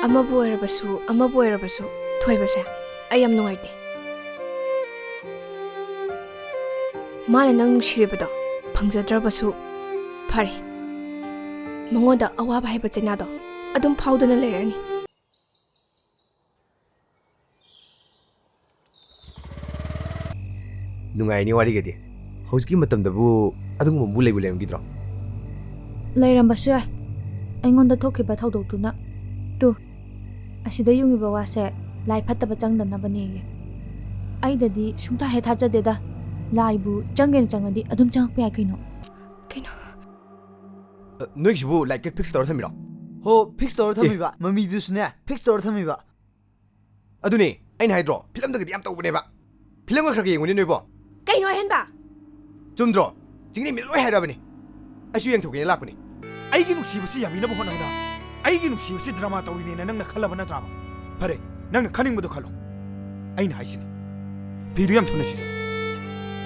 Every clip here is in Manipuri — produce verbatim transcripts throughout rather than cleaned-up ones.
ꯑꯃꯕꯨ ꯑꯣꯏꯔꯕꯁꯨ, ꯑꯃꯕꯨ ꯑꯣꯏꯔꯕꯁꯨ, ꯊꯣꯏꯕꯁꯦ, ꯑꯩ ꯌꯥꯝ ꯅꯨꯡꯉꯥꯏꯇꯦ꯫ ꯃꯥꯅ ꯅꯪ ꯅꯨꯡꯁꯤꯔꯤꯕꯗꯣ ꯐꯪꯖꯗ꯭ꯔꯕꯁꯨ ꯐꯔꯦ꯫ ꯃꯉꯣꯟꯗ ꯑꯋꯥꯕ ꯍꯥꯏꯕ ꯆꯩꯅꯥꯗꯣ ꯑꯗꯨꯝ ꯐꯥꯎꯗꯅ ꯂꯩꯔꯅꯤ꯫ ꯅꯨꯡꯉꯥꯏꯅꯤ ꯋꯥꯔꯤꯒꯗꯤ꯫ ꯍꯧꯖꯤꯛꯀꯤ ꯃꯇꯝꯗꯕꯨ ꯑꯗꯨꯒꯨꯝꯕꯕꯨ ꯂꯩꯕꯨ ꯂꯩꯔꯝꯈꯤꯗ꯭ꯔꯣ? ꯂꯩꯔꯝꯕꯁꯨ ꯌꯥꯏ꯫ ꯑꯩꯉꯣꯟꯗ ꯊꯣꯛꯈꯤꯕ ꯊꯧꯗꯣꯛꯇꯨꯅ꯫ ꯇꯨ, ꯑꯁꯤꯗ ꯌꯨꯡꯉꯤꯕ ꯋꯥꯁꯦ ꯂꯥꯏ ꯐꯠꯇꯕ ꯆꯪꯗꯅꯕꯅꯦꯌꯦ꯫ ꯑꯩꯗꯗꯤ ꯁꯨꯡꯊꯥ ꯍꯦꯛ ꯊꯥꯖꯗꯦꯗ꯫ ꯂꯥꯏꯕꯨ ꯆꯪꯒꯦꯅ ꯆꯪꯉꯗꯤ ꯑꯗꯨꯝ ꯆꯪꯉꯛꯄ ꯌꯥꯏ ꯀꯩꯅꯣ꯫ ꯀꯩꯅꯣ? ꯑ, ꯅꯣꯏꯒꯤꯁꯤꯕꯨ ꯂꯥꯏꯠꯀ ꯐꯤꯛꯁ ꯇꯧꯔ ꯊꯝꯃꯤꯔꯣ? ꯍꯣ, ꯐꯤꯛꯁ ꯇꯧꯔ ꯑꯦ꯫ ꯊꯝꯃꯤꯕ꯫ ꯃꯃꯤꯗꯨꯁꯨꯅꯦ, ꯐꯤꯛꯁ ꯇꯧꯔ ꯊꯝꯃꯤꯕ꯫ ꯑꯗꯨꯅꯦ ꯑꯩꯅ ꯍꯥꯏꯗ꯭ꯔꯣ, ꯐꯤꯂꯝꯗꯒꯗꯤ ꯌꯥꯝ ꯇꯧꯕꯅꯦꯕ꯫ ꯐꯤꯂꯝꯒ ꯈꯔ ꯈꯔ ꯌꯦꯡꯉꯨꯅꯦ ꯅꯣꯏꯕꯣ꯫ ꯀꯩꯅꯣ ꯑꯍꯦꯟꯕ? ꯆꯨꯝꯗ꯭ꯔꯣ? ꯆꯤꯡꯂꯦꯝꯕꯤꯅ ꯂꯣꯏ ꯍꯥꯏꯔꯕꯅꯦ꯫ ꯑꯩꯁꯨ ꯌꯦꯡꯊꯣꯛꯀꯦꯅ ꯂꯥꯛꯄꯅꯦ꯫ ꯑꯩꯒꯤ ꯅꯨꯡꯁꯤꯕꯁꯤ ꯌꯥꯕꯤꯅꯕ ꯍꯣꯠꯅꯕꯗ ꯑꯩꯒꯤ ꯅꯨꯡꯁꯤꯕꯁꯤ ꯗ꯭ꯔꯃꯥ ꯇꯧꯔꯤꯅꯦꯅ ꯅꯪꯅ ꯈꯜꯂꯕ ꯅꯠꯇ꯭ꯔꯥꯕ? ꯐꯔꯦ, ꯅꯪꯅ ꯈꯟꯅꯤꯡꯕꯗꯣ ꯈꯜꯂꯣ꯫ ꯑꯩꯅ ꯍꯥꯏꯁꯤꯅꯤ, ꯐꯤꯗꯨ ꯌꯥꯝ ꯊꯨꯅ ꯁꯤꯖꯤꯜꯂꯨ꯫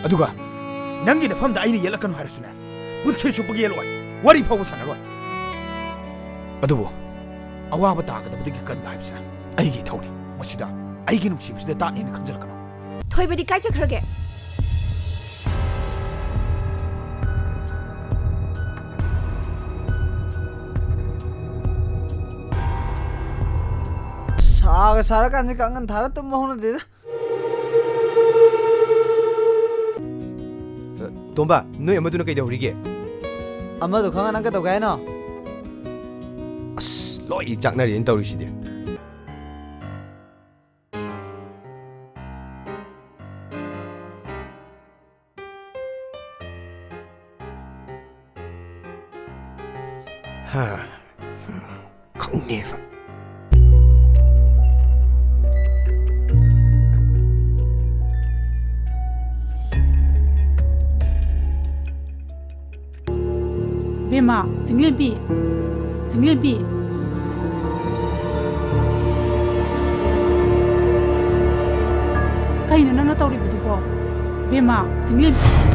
ꯑꯗꯨꯒ ꯅꯪꯒꯤ ꯅꯐꯝꯗ ꯑꯩꯅ ꯌꯦꯠꯂꯛꯀꯅꯨ ꯍꯥꯏꯔꯁꯨꯅꯦ, ꯄꯨꯟꯁꯤ ꯆꯨꯞꯄꯒꯤ ꯌꯦꯠꯂꯣꯏ, ꯋꯥꯔꯤ ꯐꯥꯎꯕ ꯁꯥꯟꯅꯔꯣꯏ꯫ ꯑꯗꯨꯕꯨ ꯑꯋꯥꯕ ꯇꯥꯒꯗꯕꯗꯒꯤ ꯀꯟꯕ ꯍꯥꯏꯕꯁꯦ ꯑꯩꯒꯤ ꯏꯊꯧꯅꯤ꯫ ꯃꯁꯤꯗ ꯑꯩꯒꯤ ꯅꯨꯡꯁꯤꯕꯁꯤꯗ ꯇꯥꯠꯅꯦꯅ ꯈꯟꯖꯔꯛꯀꯅꯨ꯫ ꯊꯣꯏꯕꯗꯤ ꯀꯥꯏ ꯆꯠꯈ꯭ꯔꯒꯦ? ꯁꯥꯒ ꯁꯥꯔꯀꯥꯟꯁꯤꯗ ꯀꯥꯡꯈꯟ ꯊꯥꯔ ꯇꯨꯝꯕ ꯍꯧꯅꯗꯦꯗ꯫ ꯇꯣꯝꯕ, ꯅꯣꯏ ꯑꯃꯗꯨꯅ ꯀꯩꯗꯧꯔꯤꯒꯦ? ꯑꯃꯗꯣ ꯈꯪꯉ ꯅꯪ ꯀꯩꯗꯧꯒꯦ ꯍꯥꯏꯅꯣ? ꯑꯁ, ꯂꯣꯏ ꯆꯥꯛꯅꯔꯦꯅ ꯇꯧꯔꯤꯁꯤꯗꯤ꯫ ꯍꯥ, ꯈꯪꯗꯦꯕ꯫ ꯕꯦꯝꯃ, ꯆꯤꯡꯂꯦꯝꯕꯤ, ꯆꯤꯡꯂꯦꯝꯕꯤ꯫ ꯀꯩꯅꯣ ꯅꯪꯅ ꯇꯧꯔꯤꯕꯗꯨꯕꯣ? ꯕꯦꯝꯃ, ꯆꯤꯡꯂꯦꯝꯕꯤ꯫